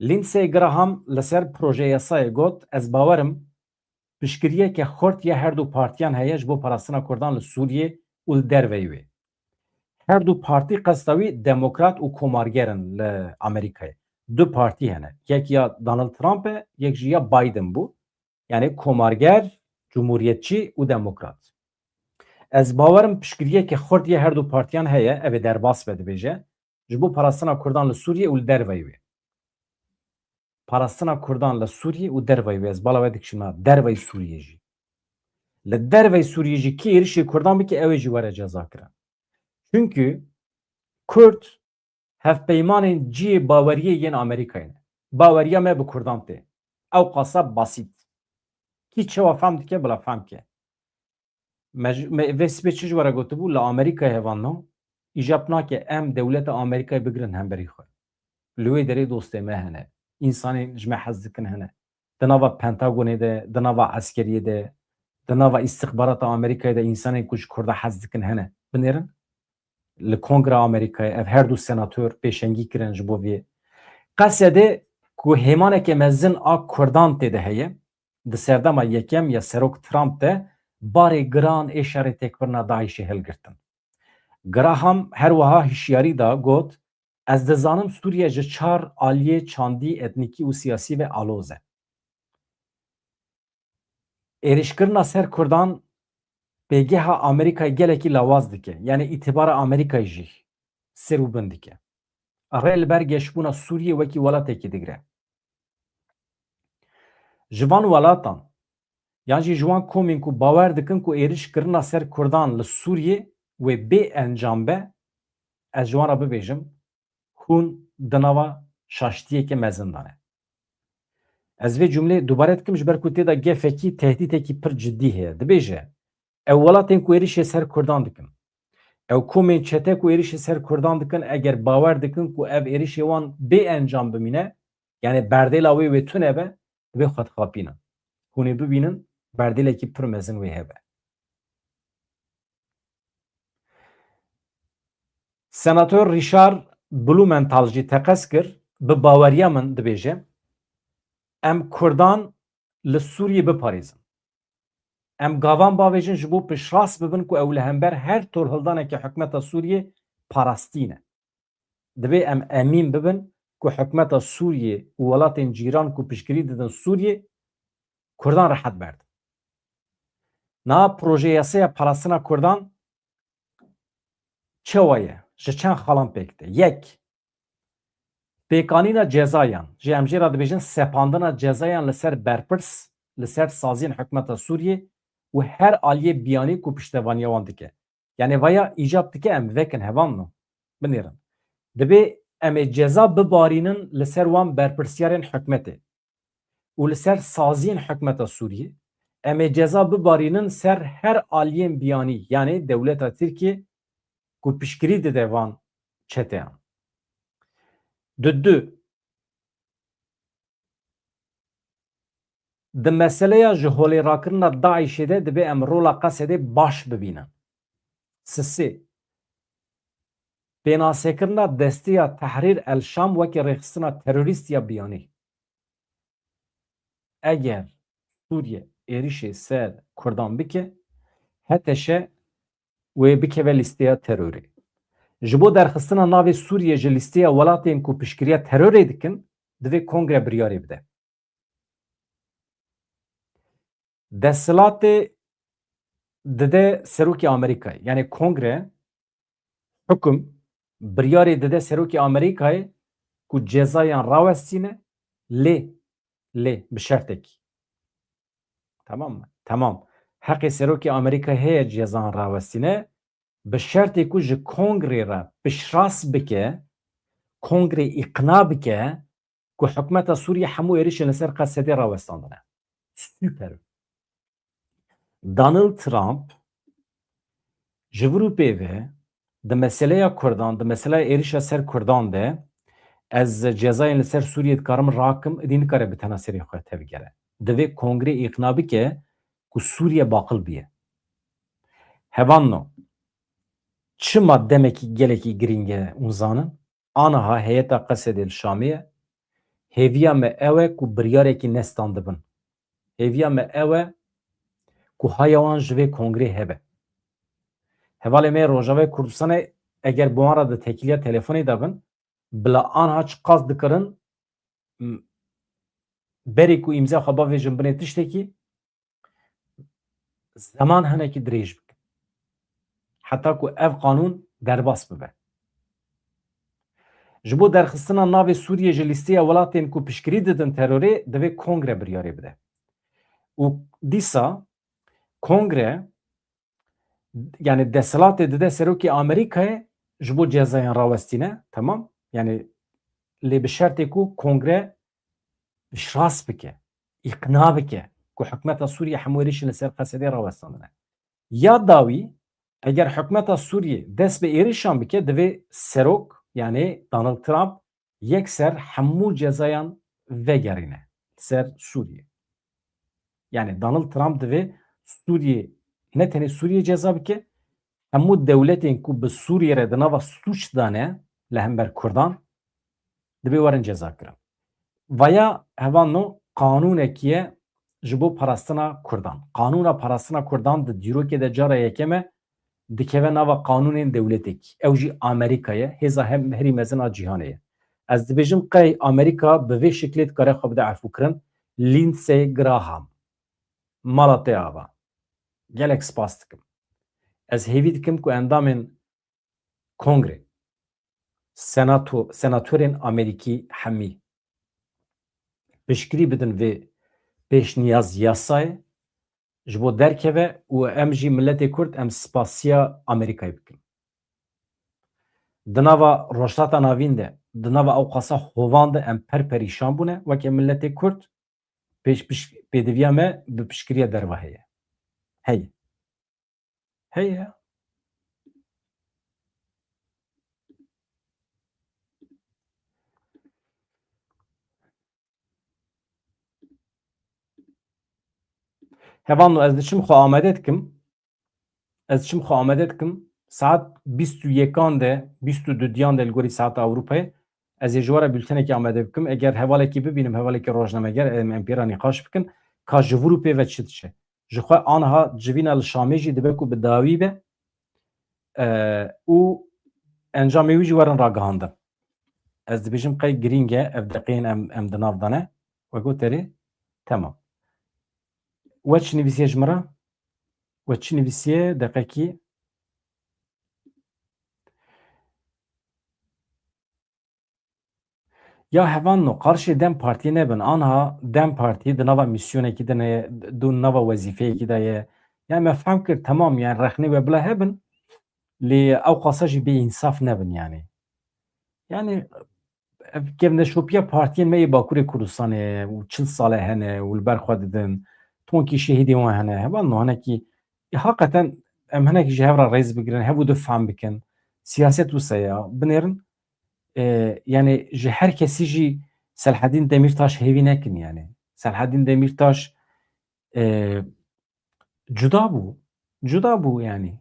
Lindsey Graham li ser proje yasayê got, ez bawer im piştgiriyeke xurt ya her du partiyan heye ji bo parastina Kurdan li Sûriyê û li derveyî wê. Her du partî qesta wî demokrat û komarger in li Amerîkayê. Du partî hene. Yek ya Donald Trump e, yek jî ya Biden bû. Yanî komarger, cumhuriyetçî û demokrat. Ez bawer im piştgiriyeke xurt ya her du partiyan heye, ev ê derbas be dibêje, ji bo parastina Kurdan li Sûriyê û li derveyî wê. Parastina Kurdan li Sûriyê û derveyî wê, ez bala we dikişînim, derveyî Sûriyê jî. Li derveyî Sûriyê jî kî êrişê Kurdan bike, ew ê jî were cezakirin. Çunkî Kurd hevpeymanên cihê baweriyê yên Amerîkayê ne. Baweriya me bi Kurdan tê. Ew qasa basît. Kî çawa fehm dike, bila fehm ke. Me ji, me vê sibê çi ji we re gotibû, li Amerîkayê hevalno, îcab nake em dewleta Amerîkayê bigirin hemberî xwe. Li wê derê dostê me hene. Însanên ji me hez dikin hene. Di nava Pentagonê de, di nava eskeriyê de, di nava îstixbarata Amerîkayê de însanên ku ji Kurda hez dikin hene. Binêrin. Li Kongra Amerîkayê ev her du senator pêşengî kirin ji bo vê. Qesedê ku hêmaneke mezin a Kurdan tê de heye, di serdema yekem ya Serok Trump de barê giran ê şerê têkbirina DAIŞê hilgirtin. Graham her wiha hişyarî da, got, ez dizanim Sûriye ji çar aliyê çandî, etnîkî û siyasî ve aloz e. Êrişkirina ser Kurdan pêgeha Amerîkayê gelekî lawaz dike. Yanî îtibara Amerîkayê jî ser û bin dike. Rê li ber geşbûna Sûriyê wekî welatekî digire. Ji van welatan, yan jî ji wan komên ku bawer dikin ku êrişkirina ser Kurdan li Sûriyê wê bê encam be, ez ji wan re bibêjim, hûn di nava şaştiyeke mezin de ne. Ez vê cumlê dubare dikim, ji ber ku tê de gefekî tehdîtekî pir cidî heye. Dibêje, ew welatên ku êrişê ser Kurdan dikin, Ew komên çete ku êrişê ser Kurdan dikin, eger bawer dikin ku ev êrişê wan bê encam bimîne, yani berdêla wê wê tune be, divê xwe dixapînin. Hûn ê bibînin, berdêlekî pir mezin wê hebe. Senator Richard Blumenthal jî teqez kir, bi baweriya min dibêje, em Kurdan li Sûriyê biparêzin. Em gavan bavêjin ji bo piştrast bibin ku ew li hember her tolhildaneke hikûmeta Sûriyê parastî ne. Divê em emîn bibin ku hikûmeta Sûriyê û welatên cîran ku piştgirî didin Sûriyê, Kurdan rehet berdin. Niha projeyaseya parastina Kurdan çawa ye? Ji çend xalan pêk tê. Yek, pêkanîna cezayan, jî em jê re dibêjin sepandina cezayan li ser berpirs, li ser saziyên hikûmeta Sûriyê û her aliyê biyanî ku piştevaniya wan dike. Yani vaya îcab dike em vekin hevalno, binêrin. Divê em ê ceza bibarînin li ser wan berpirsyarên hikûmetê û li ser saziyên hikûmeta Sûriyê. Em ê ceza bibarînin ser her aliyên biyanî, yani dewleta Tirkiyê ku piştgirî dide van çeteyan. Di du, di meseleya ji holê rakirina DAIŞê de divê em rola Qesedê baş bibînin. Sisê, pênasekirina Desteya Tehrîr El Şam weke rêxistina terorîst ya biyanî. Eger Sûriye êrişê ser Kurdan bike, HTŞ wê bikeve lîsteya terorê. Ji bo derxistina navê Sûriye ji lîsteya welatên ku piştgiriya terorê dikin, divê Kongre biryarê bide. Desthilatê dide Serokê Amerîkayê. Yani Kongre, hukum, biryarê dide Serokê Amerîkayê ku cezayan rawestîne, lê, lê bi şertekî. Tamam mı? Tamam. Heqê Serokê Amerîkayê heye cezayan rawestîne, bi şertê ku ji Kongrê re piştrast bike, Kongrê îqna bike ku hikûmeta Sûriyê hemû êrişên li ser Qesedê rawestandine. Super. Donald Trump ji vir û pê ve di meseleya Kurdan, di meseleya êrişa ser Kurdan de, ez cezayên li ser Sûriyê dikarim rakim, êdî nikare bi tena serê xwe tevgere. Divê Kongrê îqna bike ku Sûriye baqil bûye. Hevalno, çima demekî gelekî girîng e hûn zanin? Aniha heyeta Qesedê li Şamê ye. Hêviya me ew e ku biryarekî ne standibin. Hêviya me ew e ku haya wan ji vê kongrê hebe. Hevalê me yê Rojavayê Kurdistanê eger bi wan re di têkiliya telefonê de bin, bila aniha çiqas dikirin, m-, berî ku îmza xwe bavêjin binê tiştekî, zeman hinekî dirêj bikin. Heta ku ev qanûn derbas bibe. Ji bo derxistina navê Sûriyê ji lîsteya welatên ku piştgirî didin terorê, divê kongre biryarê bide. Û dîsa kongre, yani desthilatê dide Serokê Amerîkayê ji bo cezayan rawestîne, temam? Yani lê bi şertê ku kongre piştrast bike, îqna bike ku hikûmeta Sûriyê hemû êrişên li ser Qesedê rawestandine. Ya dawî, eger hikûmeta Sûriyê dest bi êrişan bike, divê serok, yani Donald Trump, yekser hemû cezayan vegerîne li ser Sûriyê. Yani Donald Trump divê Sûriyê, ne tenê Sûriyê ceza bike, hemû dewletên ku bi Sûriyê re di nava sûc de ne li hember Kurdan, divê werin ceza kirin. Vaya hevalno qanûnekî ye ji bo parastina Kurdan. Qanûna parastina Kurdan di dîrokê de cara yekem e dikeve nava qanûnên dewletekî. Ew jî Amerîka ye, hêza hem herî mezin a cîhanê ye. Ez dibêjim qey Amerîka bi vê şiklê dikare xwe bide efûkirin? Lindsey Graham. Mala te ava. Gelek spas dikim. Ez hêvî dikim ku endamên Kongrê, Senato-, senatorên Amerîkî hemî piştgirî bidin vê pêşniyaz yasayê ji bo derkeve û em jî miletê Kurd em spasiya Amerîkayê bikin. Di nava Rojhilata Navîn de, di nava ewqasa hovan de em per perîşan bûne weke miletê Kurd, pêş, piş-, pêdiviya me bi piştgiriya derve heye. Heye. Heye. Hevalno, ez diçim xwe amade dikim. Ez diçim xwe amade dikim. Saet bîst û yekan de, bîst û dudiyan de li gorî saeta Ewropayê. Ez ê ji we re bültenekî amade bikim. Eger hevalekî bibînim, hevalekî rojnameger, em, em pê re nîqaş bikin. Ka ji vir û pê ve çi diçe? Ji xwe aniha civîna li Şamê jî dibe ku bi dawî be. E, û encamê wî jî werin ragihandin. Ez dibêjim qey girîng e, ev deqeyên em, em di nav de ne. We got erê, temam. We çi nivîsiye ji min re? We çi nivîsiye? Deqekî. Ya hevalno, qarşê DEM Partiyê nebin. Anha DEM Partiyê di nava mîsyonekî de ne, di nava wezîfeyekî de ye. Yani me fehm kir, temam, yani rexnê we bila hebin, lê ew qasa jî bê însaf nebin yani. Yani ev kevneşopiya partiyên me yê Bakurê Kurdistanê û çil sal e hene û li ber xwe didin. Tonkî şehîdê wan hene. Hevalno, hinekî, e, haqiqeten em hinekî ji hev re rêz bigirin, hev û du fehm bikin. Siyaset wisa ya, binêrin. E, yani ji her kesî jî Selhedîn Demîrtaş hêvî nekin yani. Selhedîn Demîrtaş, e, cuda bû. Cuda bû yani.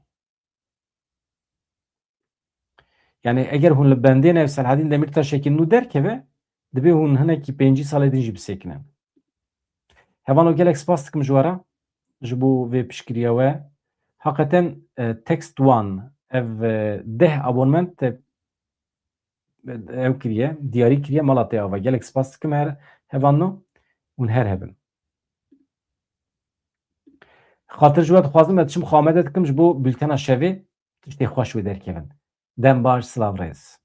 Yani eger hûn li bendê ne Selhedîn Demîrtaşekî nû derkeve, dibê hûn hinekî pêncî salê din jî bisekinin. Hevano, gelek spas dikim ji we re, ji bo vê piştgiriya we. Haqiqeten, e, Text One, ev, e, deh abonment te, e, ew kiriye, diyarî kiriye, mala te ava. Gelek spas dikim her hevanno, hûn her hebin. Xatir ji we dixwazim, ez diçim xwe amade dikim ji bo bültena şevê, tiştê xweş wê derkevin. Dem baş, silav rêz.